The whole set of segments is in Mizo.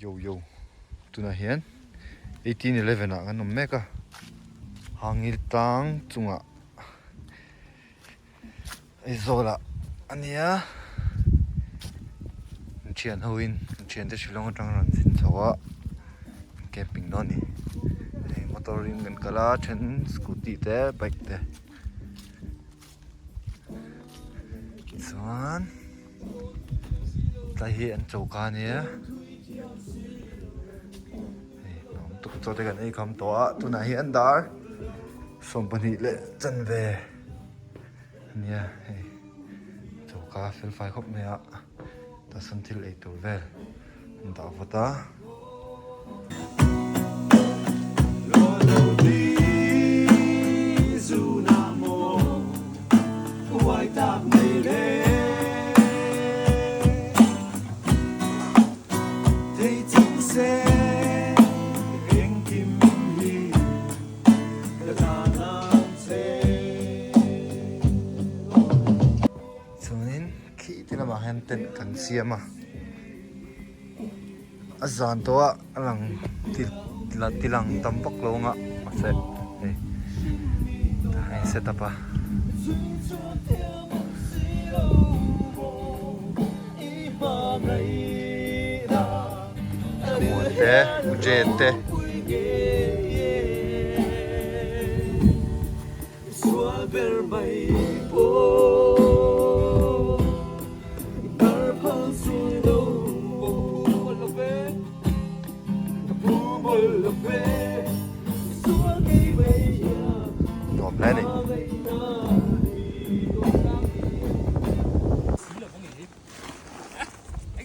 Yo yo tunah hian 1811 ah kan awm mek a hangil tlang chungah Aizawl ah a nia an thian ho in an thian te Shillong atang a rawn zin chho a camping dawn a ni hei motor in kan kal a then scooty te bike te chuan tlai hi an choka a nia hei hnawm tuk chaw te kan ei kham tawh a tunah hian dar 12 leh chanve a nia hei choka fel fai khawp mai a tah sawn thil ei tur vel an dah vawt a. Chuanin khi ti lamah hian tent kan siam a. A zan tawh a a lang ti lang tam vak lo ang a mahse hei a in set up a. Thlamuan te Ujjain te. Nuam hle a ni.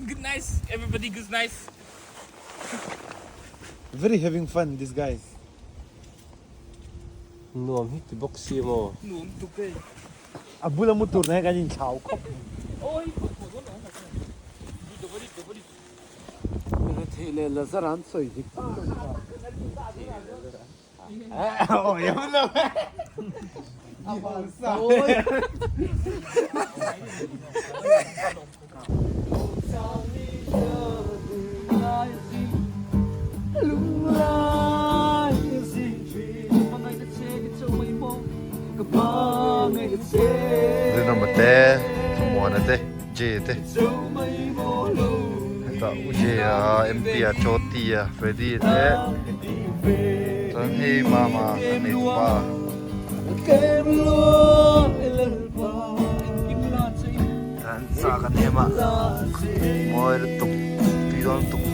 Good night everybody good night. Very having fun this guys. Nuam hi ti bawk si maw? Nuam tuk e. A bula mu tur nen kan inthlau khawp. Thei leh Lazar an sawi dik tak tak kha. Rinawma te Thlamuana te J te hetah U J a M P a Choti a Freddy te chuan hei Mama kan nei tupa. An sa kan em a mawi lutuk tui dawn lutuk.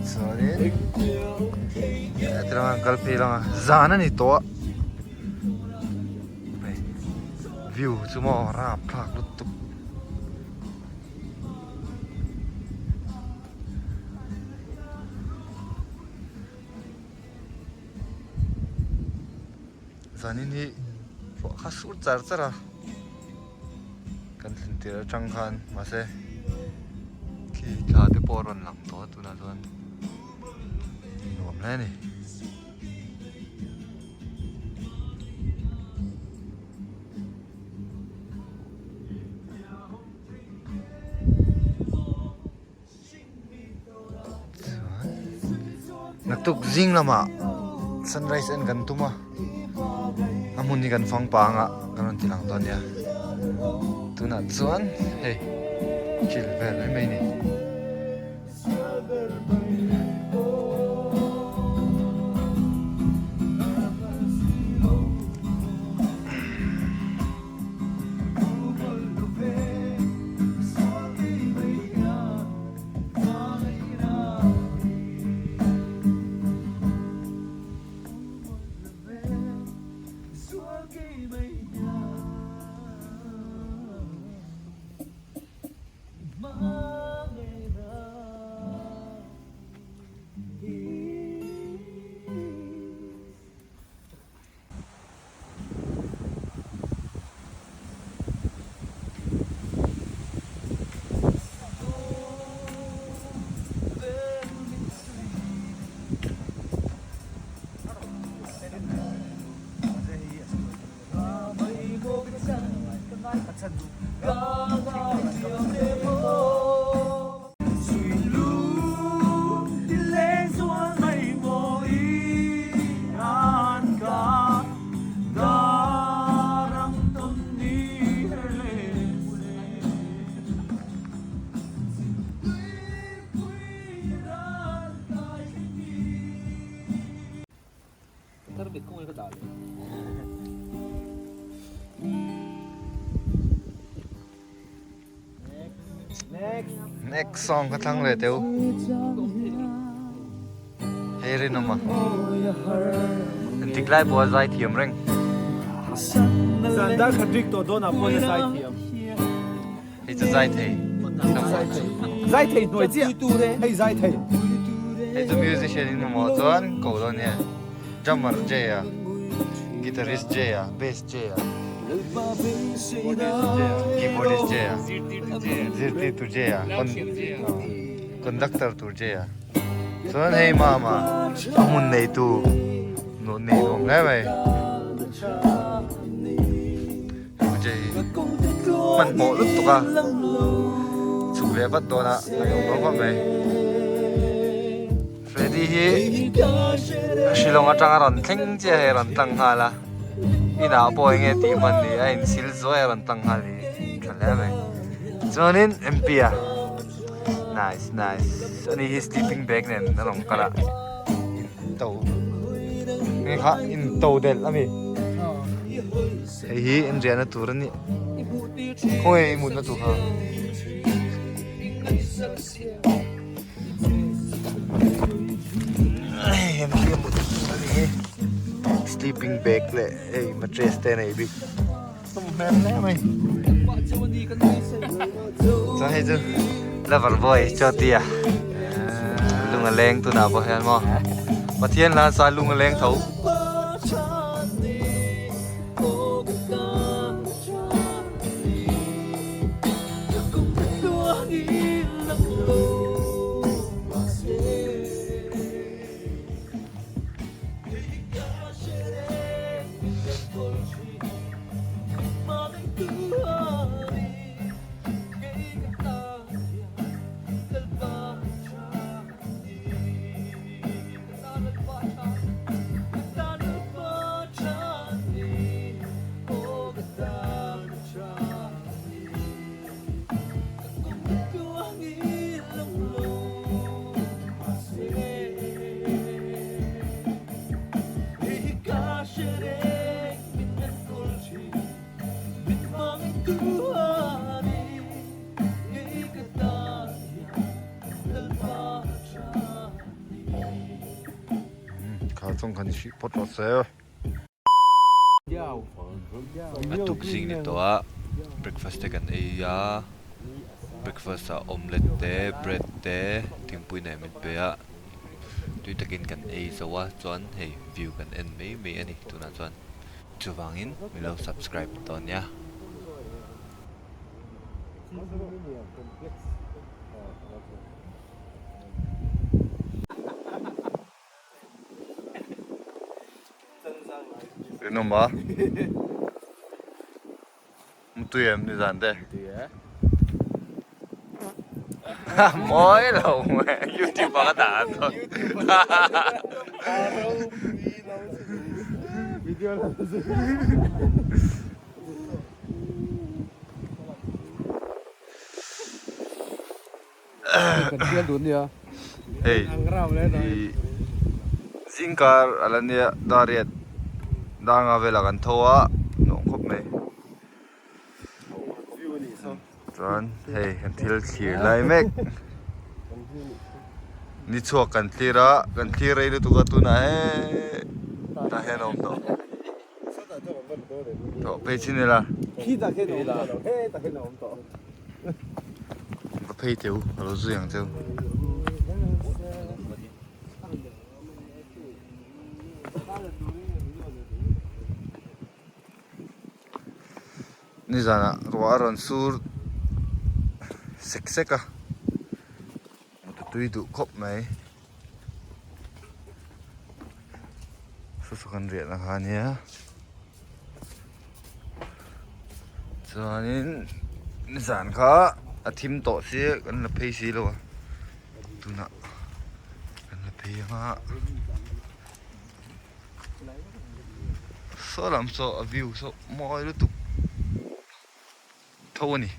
Chuanin heti lama an kal phei langa zan a ni tawh a hei view chu maw rapthlak lutuk. Zanin hi ruah kha sur char char a kan thlen tir atang khan mahse khi thla te pawh a rawn lang tawh a tunah chuan nuam hle a ni. Naktuk zing lamah sunrise en kan tum a a hmun hi kan fang pang a kan rawn ti lang dawn nia tunah chuan hei chill vel mai mai a ni. Next song ka thlang leh teu. Hei rinawm a. Engtik lai pawh a zai thiam reng. Zan dar khat rik tawh dawn ah pawh a zai thiam. Hei chu zai thei. Zai thei hnuai chiah. Hei zai thei. Hei chu musician in mamawh chuan ko dawn nia. Drummer Jay a, guitarist Jay a, bass Jay a, keyboardist Jay a, zirtirtu Jay a, conductor tur Jay a. Chuan hei mama a hmun neitu nei nuam hle mai. Hmanhmawh lutuk a chhuk leh vat dawn a a lo awm khawp mai. Freddy hi Shillong atanga rawn thleng chiah hei a rawn tlang nghal a inah pawh eng nge tih hman ni a insil zuai a rawn tlang nghal hi tha hle mai. Chuanin M P a nice nice ani hi sleeping bag nen a rawn kal a in to nge kha in to delh a mi. Hei hi en riahna tur a ni. Khawnge i mutna tur kha? Hei hi a mutna tur a ni hi. Sleeping bag leh hei mattress te a nei bik. Tum hmel hle mai. Chuan hei chu lover boy chaw tia lung a leng tunah pawh hian maw Pathian hla sa lung a leng tho. Kha chung khan hrih phawt rawh se. A tuk zing ni tawh a breakfast te kan ei a breakfast ah omelette te bread te thingpui nen min pe a tui takin kan ei zo a chuan hei view kan en mai mai a ni tunah chuan chuvangin min lo subscribe dawn nia. Rinawm a Mutui em nizan te Mawi lo mai YouTube ah ka dah a dawn Hei ih zingkar a la nia dariat danga velah kan tho a nuam khawp mai chuan hei kan thil thlir lai mek ni chhuak kan thlir a kan thlir rei lutuk a tunah hee tah hian a awm tawh. Tawh phei chin ila. Va phei teu a lo zui ang cheu. Nizanah ruah a rawn sur sek sek a. Mutui duh khawp mai. Saw saw kan riahna kha ania chuanin Nizan kha a thim tawh si kan la phei si lo a tunah kan la phei anga saw lam saw a view saw mawi lutuk tho a ni.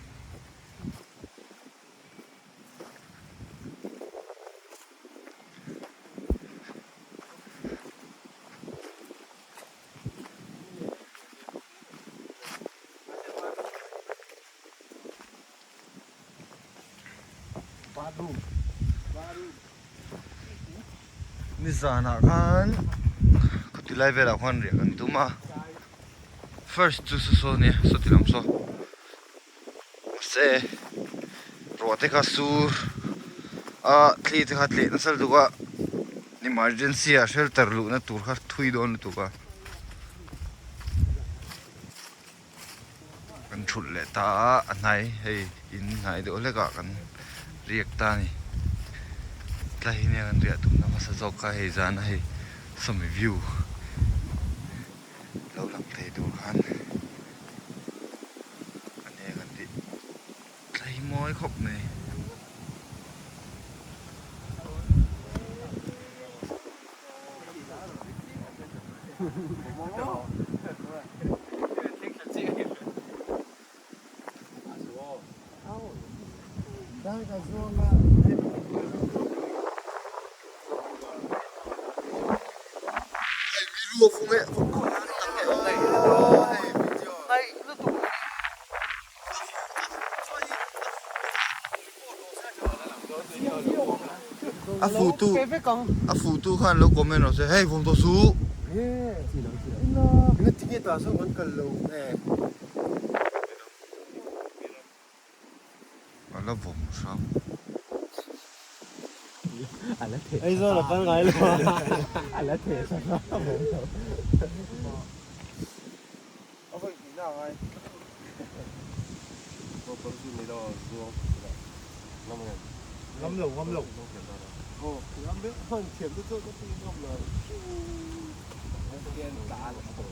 Nizanah khan khawti lai velah khuan riah kan tum a first chu saw saw nia saw ti lam saw mahse ruah te kha sur a thli te kha tleh nasa lutuk a emergency ah shelter luhna tur kha thui dawn lutuk a. Kan thulh leh ta a, a hnai hei in hnai deuh hlek ah kan riak ta a ni. Tlai hi nia kan riah tumna hmasa zawk kha hei zan a hei sawmi view lo lang thei tur khan a nia kan tih tlai mawi khawp mai. A fuh tu a fuh tu khan lo comment rawh se hei vawm tawh suh. A la vawm hrang.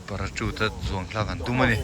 Parachute a zuang thlak an tum a ni.